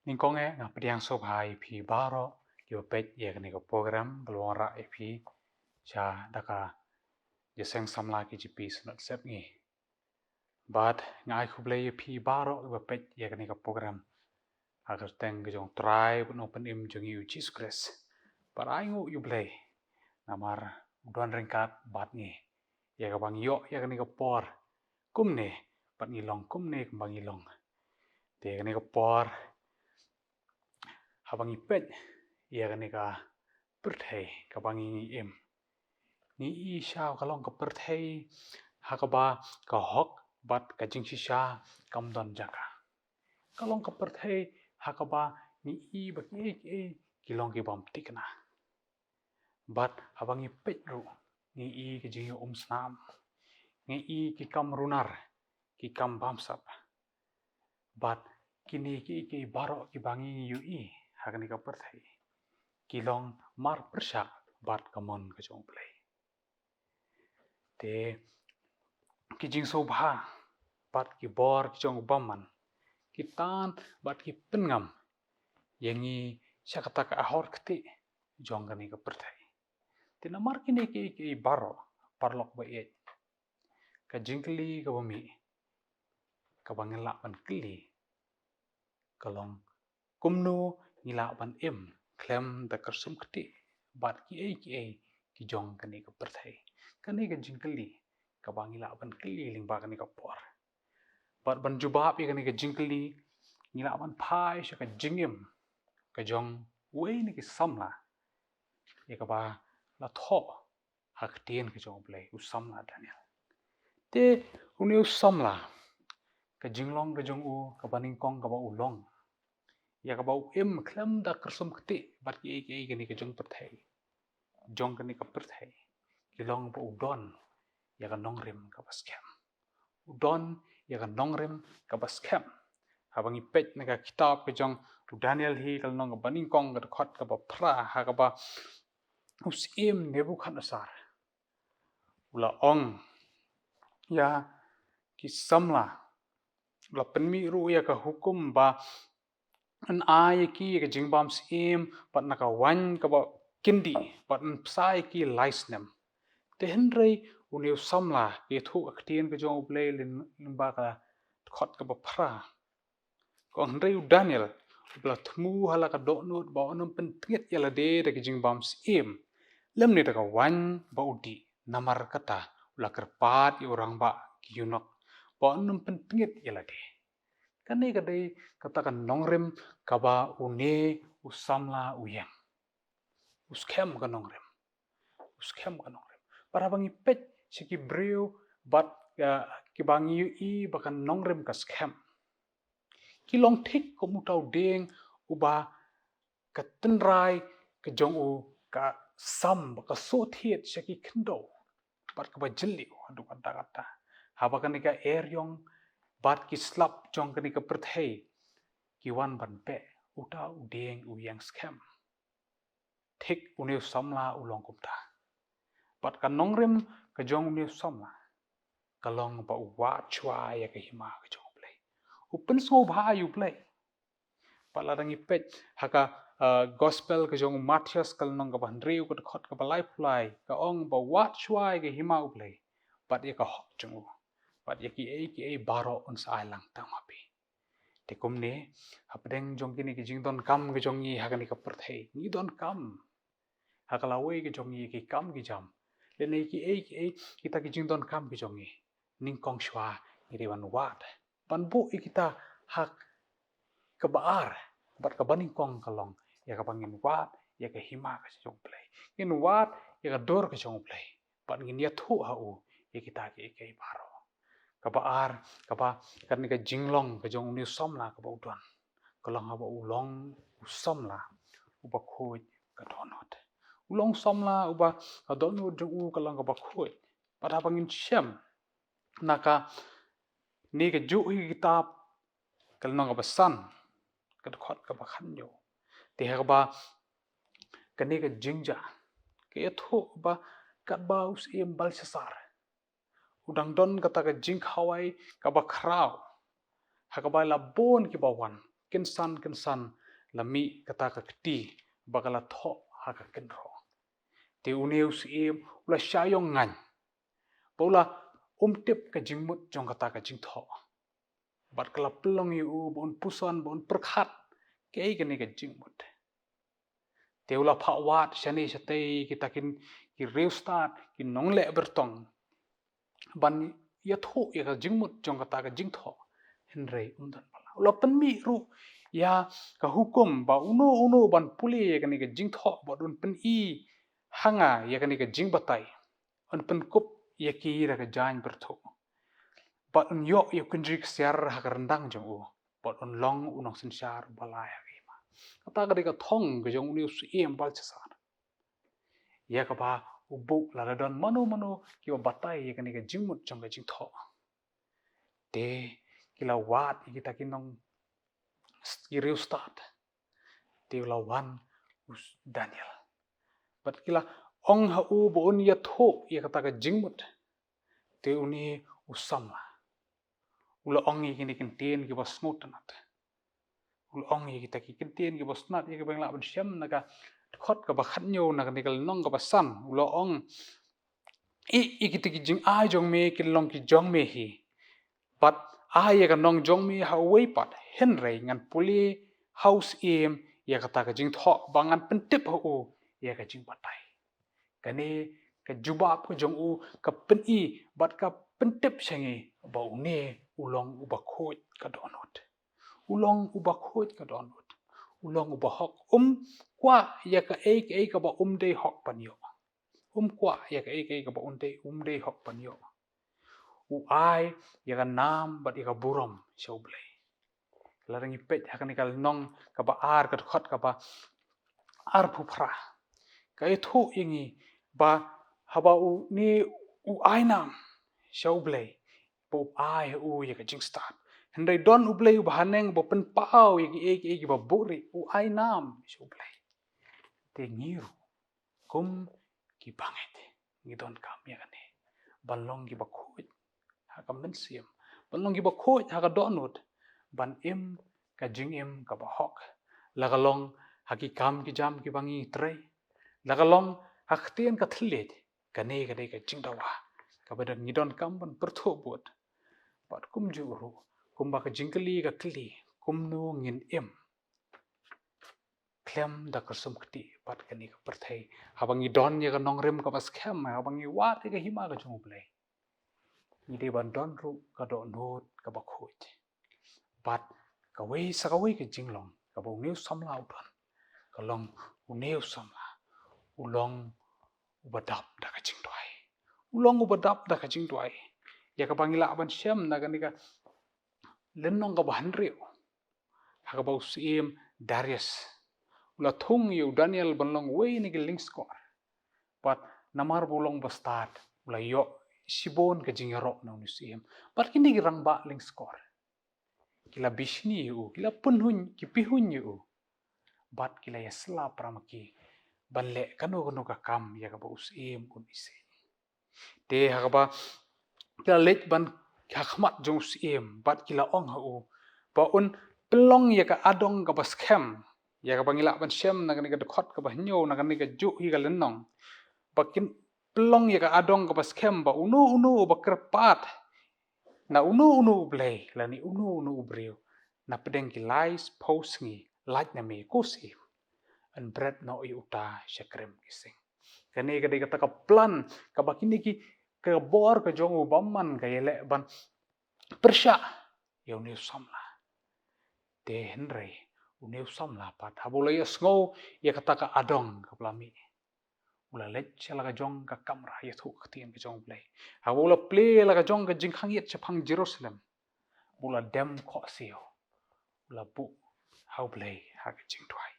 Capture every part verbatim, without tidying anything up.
Nyngkong eh nga pdiang sngewbha ïa phi baroh kiba peit ïa kane ka program ba la wanrah ïa phi sha da ka jingïaseng samla K J P Synod Sepngi. Bad nga ai khublei ïa phi baroh kiba peit ïa kane ka program ha ka kyrteng ka jong U Trai bad U Nongpynim jong ngi U Jisu Khrist. Bad ai nguh ïa U Blei namar u don ryngkat bad ngi ïa kaba ngi ïoh ïa kane ka por kumne bad ngi long kumne kumba ngi long. Te kane ka por haba ngi peit ïa kane ka pyrthei kaba ngi ngi im, ngi i sha ka long ka pyrthei ha kaba ka hok bad ka jingshisha kam don jaka. Ka long ka pyrthei ha kaba ngi i ba kiei kiei ki long ki bym thikna. Bad haba ngi peit ruh ngi i ki jingïaumsnam, ngi i ki kam runar, ki kam bamsap. Bad kine kiei kiei baroh kiba ngi ïohi ha kane ka pyrthei ki long marpyrshah bad ka mon ka jong U Blei. Te ki jingsngewbha bad ki bor ki jong U Bamon ki tan bad ki pynngam ïa ngi sha kata ka ahor kti jong kane ka pyrthei. Te namar kine kiei kiei baroh, paralok ba ïeit, ka jingkylli kaba mih kaba ngi lah ban kylli ka long, kumno ngi lah ban im khlem da kyrsum kti bad kiei kiei ki jong kane ka pyrthei? Kane ka jingkylli kaba ngi lah ban kylli lyngba kane ka por. Bad ban jubab ïa kane ka jingkylli ngi lah ban phai sha ka jingim ka jong uwei na ki samla ïa kaba la thoh ha ka ktien ka jong U Blei, u samla Daniel. Te une u samla, ka jinglong ka jong u kaba nyngkong kaba u long ïa kaba u im khlem da kyrsum kti bad kiei kiei kane ka jong pyrthei, jong kane ka pyrthei, ki long ba u don ïa ka nongrim kaba skhem. U don ïa ka nongrim kaba skhem. Haba ngi peit na ka kitab ka jong u Daniel hi, ka lynnong kaba nyngkong, ka dkhot kaba phra, ha kaba u syiem Nebukhadnessar u la ong ïa ki samla, u la pynmih ruh ïa ka hukum ba yn ai ïa ki ïa ka jingbam syiem bad na ka waiñ kaba kyndit bad yn bsa ïa ki lai snem. Te hynrei une u samla, ka ïathuh ka ktien ka jong U Blei lyn-, lyngba ka dkhot kaba phra, ka ong, hynrei u Daniel u la thmu ha la ka dohnud ba un ym pyntngit ïa lade da ka jingbam syiem lymne da ka waiñ ba u dih. Namar kata u la kyrpad ïa u rangbah ki eunuch ba un ym pyntngit ïa lade. Kane ka dei kata ka nongrim kaba une u samla u ïeng. U skhem ka nongrim. U skhem ka nongrim. Bad haba ngi peit sha ki briew bad, eh, kiba ngi ïohi ba ka nongrim ka skhem, ki long thik kum uta u dieng uba ka tynrai ka jong u ka sam bad ka soh thied sha ki khyndew bad kaba jylliew haduh katta katta. Haba kane ka eriong bad ki slap jong kane ka pyrthei ki wan ban beh, uta u dieng u ïeng skhem. Thik une u samla u long kumta. Bad ka nongrim ka jong une u samla ka long ba u wad shuwa ïa ka hima ka jong U Blei. U pynsngewbha ïa U Blei. Bad lada ngi peit ha ka, eh, gospel ka jong u Mathaios, ka lynnong kaba hynriew, ka dkhot kaba laiphew lai, ka ong ba wad shuwa ïa ka hima U Blei bad ïa ka hok jong u, bad ïa kiei kiei baroh un sa ai lang tang ma phi. Te kumne, hapdeng jong kine ki jingdonkam ki jong ngi ha kane ka pyrthei, ngi donkam ha ka lawei ki jong ngi ki kam ki jam, lane kiei kiei kita ki jingdonkam ki jong ngi, nyngkong shuwa ngi dei ban wad, ban buh ïa kita ha kaba ar. Bad kaba nyngkong ka long ïa kaba ngin wad ïa ka hima ka jong U Blei, ngin wad ïa ka dur ka jong U Blei, bad ngin ïathuh ha u ïa kita kiei kiei baroh. Kaba ar, kaba, kane ka jinglong ka jong une u samla kaba u don, ka long haba u long u samla uba khuid ka dohnud. U long samla uba ka dohnud jong u ka long kaba khuid. Bad haba ngin shem na kane kajuh hi ka kitab, ka lynnong kaba san, ka dkhot kaba khathynñiew, te ha kaba kane ka jingjia ka ïathuh ba katba u syiem Belshassar u dang don kata ka jingkhawai kaba khraw, ha kaba la bun kiba wan, kynsan kynsan la mih kata ka kti ba ka la thoh ha ka kynroh. Te une u syiem u la shah ïong ngaiñ ba u la um tip ka jingmut jong kata ka jingthoh. Bad ka la pynlong ïa u ba un puson, ba un pyrkhat kaei kane ka jingmut. Te u la phah wad shane shatei kita ki riewstad, ki nongleh byrtong, ban ïathuh ïa ka jingmut jong kata ka jingthoh. Hynrei um don ba lah. U la pynmih ruh ïa ka hukum ba uno uno ban pule ïa kane ka jingthoh bad un pyni ha nga ïa kane ka jingbatai, un pynkup ïa ki da ka jaiñ byrthuh, bad un ïoh ïa u kynjri ksiar ha ka ryndang jong u, bad un long u nongsynshar uba lai ha ka hima. Kata ka dei ka thong ka jong une u syiem Belshassar ïa kaba u buh lada don mano mano kiba batai ïa kane ka jingmut jong ka jingthoh. Te ki la wad ïa kita ki nong, ki riewstad. Te u la wan u Daniel bad ki la ong ha u ba un ïathuh ïa kata ka jingmut. Te une u samla u la ong ïa kine ki ktien kiba sngewtynnat. U la ong ïa kita ki ktien kiba sngewtynnat ïa kiba ngi lah ban shem na ka dkhot kaba khathynñiew, na kane ka lynnong kaba san. U la ong, ïa kita ki jingai jong me kin long ki jong me hi, bad ai ïa ka nong jong me ha uwei pat. Hynrei ngan pule ha u syiem ïa kata ka jingthoh, ba ngan pyntip ha u ïa ka jingbatai. Kane ka jubab ka jong u ka pyni bad ka pyntip sha ngi ba une u long uba khuid ka dohnud. U long uba khuid ka dohnud. U long uba hok. Um kwah ïa kaei kaei kaba um dei hok ban ïoh. Um kwah ïa kaei kaei kaba um dei, um dei hok ban ïoh. U ai ïa ka nam bad ïa ka burom sha U Blei. Lada ngi peit ha kane ka lynnong kaba ar, ka dkhot kaba arphew phra, ka ïathuh ïa ngi ba haba une u ai nam sha U Blei, ba u ai ha u ïa ka jingstad. Hynrei don U Blei uba haneng uba pynpaw ïa kiei kiei kiba buhrieh, u ai nam sha U Blei. Te ngi ruh kum ki bangeit ngi donkam ïa kane, ban long kiba khuid ha ka mynsiem, ban long kiba khuid ha ka dohnud, ban im ka jingim kaba hok, la ka long ha ki kam ki jam kiba ngi trei, la ka long ha ktien ka thylliej. Kane ka dei ka jingdawa kaba ngi donkam ban pyrthuh bud. Bad kumjuh ruh, kumba ka jingkylli ka kylli, kumno ngin im khlem da kyrsum kti bad kane ka pyrthei, haba ngi don ïa ka nongrim kaba skhem, haba ngi wad ïa ka hima ka jong U Blei. Ngi dei ban don ruh ka dohnud kaba khuid. Bad kawei sa kawei ka jinglong kaba une u samla u don, ka long une u samla u long uba dap da ka jingduwai. U long uba dap da ka jingduwai. Ïa kaba ngi lah ban shem na kane ka lynnong kaba hynriew, ha kaba u syiem Darius u la thung ïa u Daniel ban long uwei na ki lyngskor. Bad namar ba u long uba stad, u la ïoh shibun ka jingïaroh na une u syiem. Bad kine ki rangbah lyngskor ki la bishni ïa u, ki la pynhun, ki pynhun ïa u. Bad ki la ïasylla para ma ki ban leh kano kano ka kam ïa kaba u syiem un isih. Te ha kaba ki la leit ban ha khmat jong u syiem, bad ki la ong ha u ba un pynlong ïa ka adong kaba skhem, ïa kaba ngi lah ban shem na kane ka dkhot kaba hynñiew, na kane ka juh hi ka lynnong, ba kin pynlong ïa ka adong kaba skhem, ba uno uno uba kyrpad na uno uno u blei lane uno uno u briew, na pdeng ki lai sphew sngi, lait na me, ko syiem, yn bret noh ïa uta sha krim ki sing. Kane ka dei kata ka plan kaba kine ki, ka bor ka jong u bymman ka ïaleh ban pyrshah ïa une u samla. Te hynrei une u samla pat, haba u la ïohsngew ïa kata ka adong kaba la mih, u la leit sha la ka jong ka kamra ïathuh ka ktien ka jong u Blei. Haba u la plie la ka jong ka jingkhang ïit shaphang Jerusalem, u la dem khohsiew, u la buh ha u Blei ha ka jingduwai.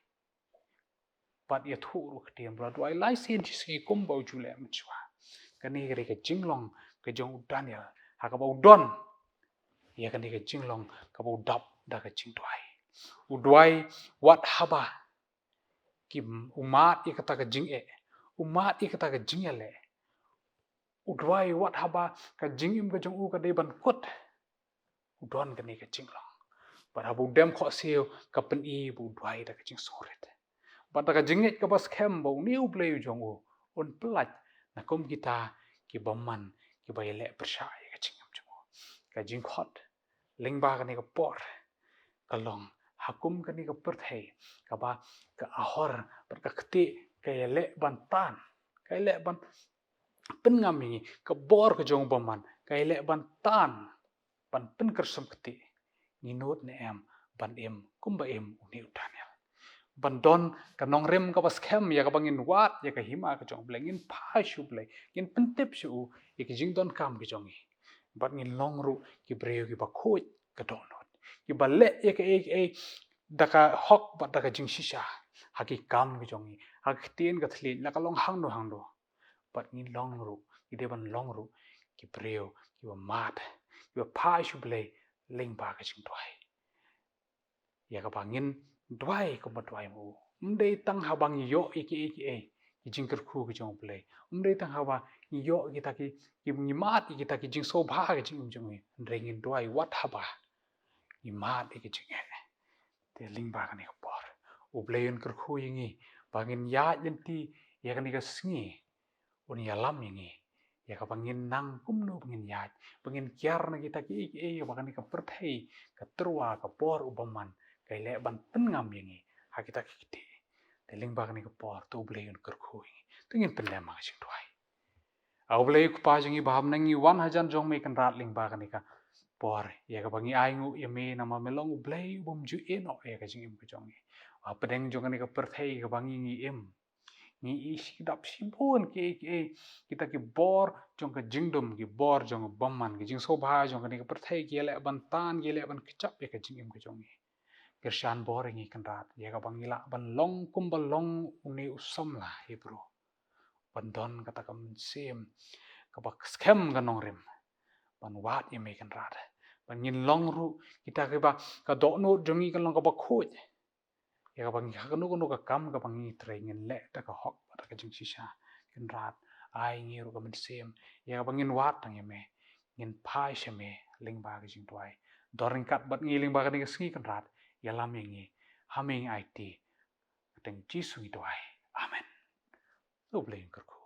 Bad ïathuh ruh ka ktien, u la duwai lai sien shi sngi kumba u ju leh mynshuwa. Kane ka dei ka jinglong ka jong u Daniel, ha kaba u don ïa kane ka jinglong kaba u dap da ka jingduwai. U duwai wat haba ki, u mad ïa kata ka jingeh, u mad ïa kata ka jingïaleh. U duwai wat haba ka jingim ka jong u ka dei ban kut, u don kane ka jinglong. Bad haba u dem khohsiew, ka pyni ba u duwai da ka jingsngewrit. Bad da ka jingngeit kaba skhem ba une U Blei u jong u un pyllait na kum kita ki bymman kiba ïaleh pyrshah ïa ka jingim jong u. Ka jingkhot lyngba kane ka por ka long ha kum kane ka pyrthei kaba ka ahor bad ka ktieh ka ïaleh ban tan, ka ïaleh ban pynngam ïa ngi, ka bor ka jong u bymman ka ïaleh ban tan, ban pynkyrshem ktieh. Ngi nud ne em ban im kumba im une u Daniel, ban don ka nongrim kaba skhem ïa kaba ngin wad ïa ka hima ka jong U Blei, ngin phai sha U Blei, ngin pyntip sha u ïa ki jingdonkam ki jong ngi. Bad ngin long ruh ki briew kiba khuid ka dohnud, kiba leh ïa kaei kaei da ka hok bad da ka jingshisha ha ki kam ki jong ngi, ha ka ktien ka thylliej, la ka long hangno hangno. Bad ngin long ruh, ngi dei ban long ruh ki briew kiba mad, kiba phai sha U Blei lyngba ka jingduwai, ïa kaba ngin duwai kumba duwai ma u. Ym dei tang haba ngi ïoh ïa kiei kiei ki jingkyrkhu ki jong U Blei, ym dei tang haba ngi ïoh kita ki, ki, ngi mad ïa kita ki jingsngewbha ki jingim jong ngi, hynrei ngin duwai wat haba ngi mad ïa ki jingeh. Te lyngba kane ka por U Blei un kyrkhu ïa ngi ba ngin ïaid lynti ïa kane ka sngi, un ïalam ïa ngi ïa kaba ngin nang kumno ba ngin ïaid, ba ngin kiar na kita kiei kiei ba kane ka pyrthei, ka tyrwa, ka bor u bymman ka ïaleh ban pynngam ïa ngi ha kita ki kti. Te lyngba kane ka por to U Blei un kyrkhu ïa ngi. To ngin pyndem ha ka jingduwai. A U Blei U Kpa jong ngi ba ha bneng, ngi wan hajan jong me Kynrad lyngba kane ka por ïa kaba ngi ainguh ïa me namar me long U Blei u bym ju ïehnoh ïa ka jingim ka jong ngi. Hapdeng jong kane ka pyrthei kaba ngi ngi im, ngi ïohi shi kdap shibun kiei kiei, kita ki bor jong ka jingdum, ki bor jong ka bymman, ki jingsngewbha jong kane ka pyrthei ki ïaleh ban tan, ki ïaleh ban kjap ïa ka jingim ka jong ngi. Kyrshan bor ïa ngi Kynrad ïa kaba ngi lah ban long kumba long une u samla Hebru, ban don kata ka mynsiem kaba skhem ka nongrim, ban wad ïa me Kynrad, ban ngin long ruh kita kiba ka dohnud jong ngi kan long kaba khuid, ïa kaba ngi ha kano kano ka kam kaba ngi trei ngin leh da ka hok bad da ka jingshisha. Kynrad, ai ngi ruh ka mynsiem ïa kaba ngin wad tang ïa me, ngin phai sha me lyngba ka jingduwai. Don ryngkat bad ngi lyngba kane ka sngi Kynrad, ïalam ïa ngi, ha me ngi aiti. Kyrteng Jisu ngi duwai. Amen. To U Blei un kyrkhu.